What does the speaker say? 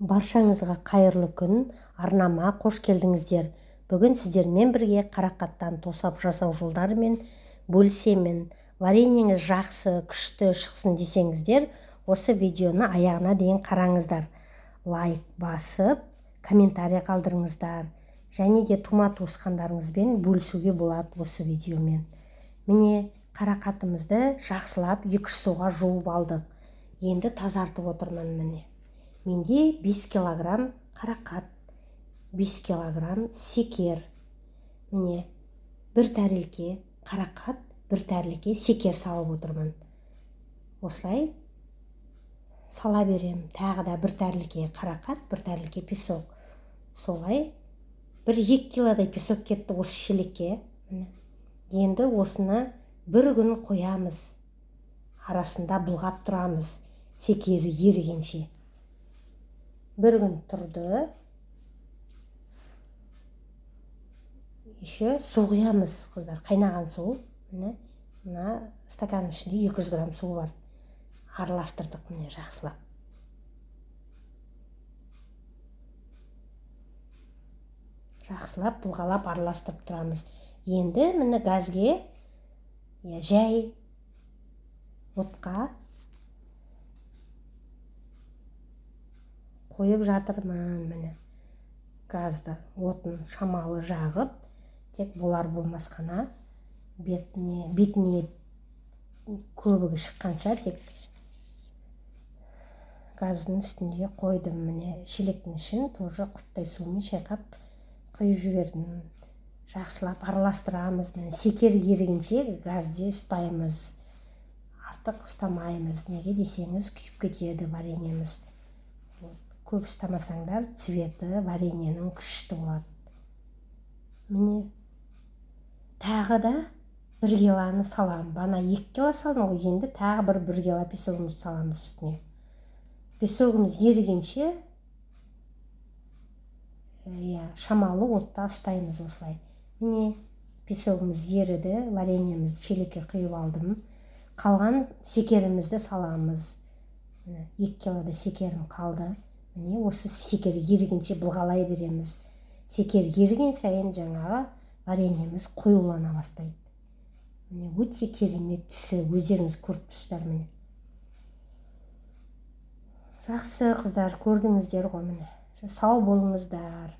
Баршаңызға қайырлы күн! Арнама қош келдіңіздер! Бүгін сіздермен бірге қарақаттан тосап жасау жолдарымен бөлісемін. Вареньеңіз жақсы, күшті шықсын десеңіздер, осы видеоны аяғына дейін қараңыздар. Лайк басып, комментарий қалдырыңыздар. Және де тума туысқандарыңызбен бөлісуге болады осы видеомен. Міне, қарақатымызды жақсылап 2-3 суға жуып алдық. Енді тазартып отырмын міне. Менде 5 килограмм қарақат, 5 килограмм секер. Міне, бір тәрелке қарақат, бір тәрелке секер салып отырмын. Осылай сала берем. Тағы да бір тәрелке қарақат, бір тәрелке песок. Солай бір 2 килодай песок кетті осы шелекке. Міне. Енді осыны бір күн қоямыз. Арасында бұлғап тұрамыз, секері ерігенше. Бір күн тұрды. Еще су құямыз, қыздар, қайнаған су. Міне, мына стаканның ішінде 200 грамм су бар. Араластырдық міне жақсылап. Жақсылап бұлғалап араластырып тұрамыз. Енді міне газге, жай отқа қойып жатырмын. Міне, газды отын шамалы жағып, тек болар болмас қана бетіне көбігі шыққанша тек газдың үстінде қойдым. Міне, шелектің ішін тоже құрттай сумен шайқап құйып жібердім. Жақсылап араластырамыз. Міне, секер ерігенше газде ұстаймыз, артық ұстамаймыз. Неге десеңіз, күйіп кетеді вареньеміз. Көп ұстамасаңдар, цветі вареньенің күшті болады. Міне, тағы да 1 килоны саламын. Бана 2 кило салдым ғой, енді тағы бір кило песогімізді саламыз үстіне. Песогіміз ерігенше, шамалы отта ұстаймыз осылай. Міне, песогіміз еріді, вареньемізді шелекке құйып алдым. Қалған секерімізді саламыз. Міне, 2 килода секерім қалды. Міне, осы секер ерігенше былғалай береміз. Секер еріген сайын жаңағы вареньеміз қоюлана бастайды. Міне, өте керемет түсі, өздеріңіз көріп тұрсыздар міне. Жақсы, қыздар, көрдіңіздер ғой міне. Сау болыңыздар.